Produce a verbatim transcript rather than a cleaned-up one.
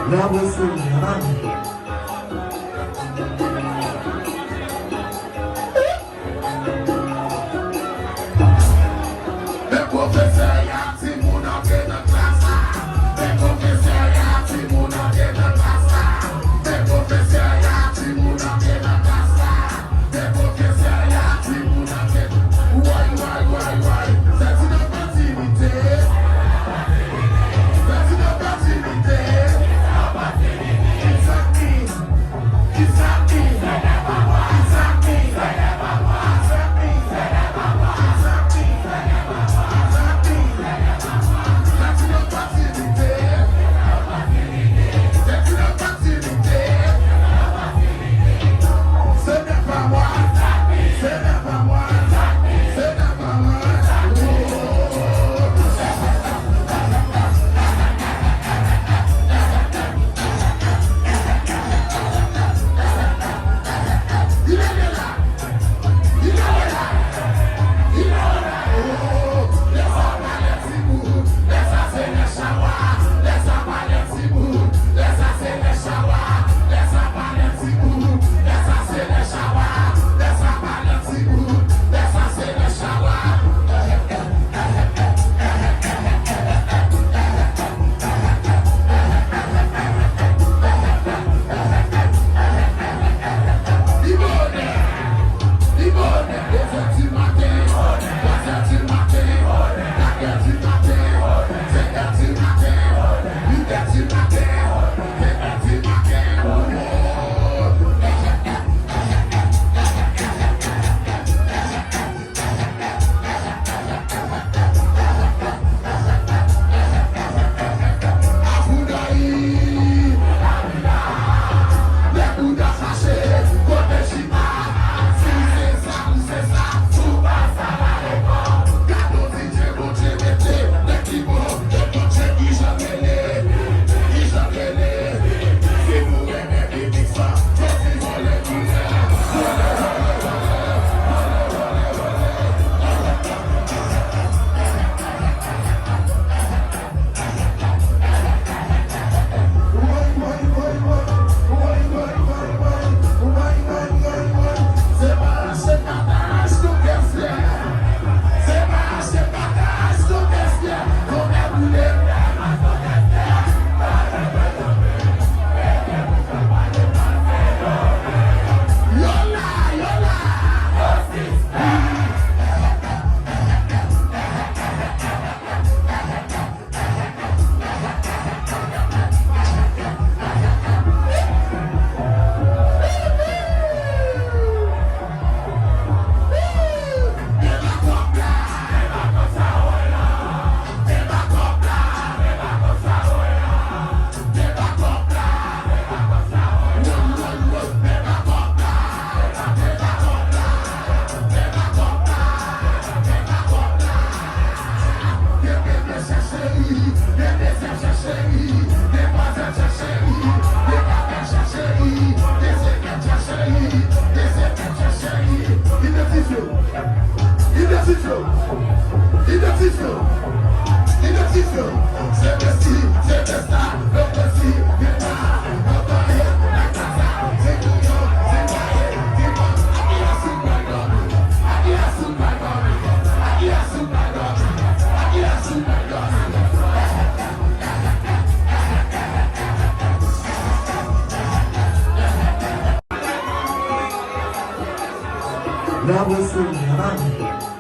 Bravo Seigneur, amen. Men pwofesè a, timoun antre nan klas la. Men pwofesè a, timoun antre nan klas la. Men pwofesè a, timoun antre nan klas la. Men pwofesè a, timoun antre. Woy, woy, woy, woy. Sèti nan kontinite. Sèti nan kontinite. Kisa ki Idantifye w. Idantifye w. Idantifye w. Se Messi, se Nesta, Messi, Neymar, Mbappé, Lacazette, Coutinho, Mbappé, Di Maria, Super Dog, Maria, Super Dog, Maria, Super Dog, Maria, Super Dog. Bravo Seigneur, amen.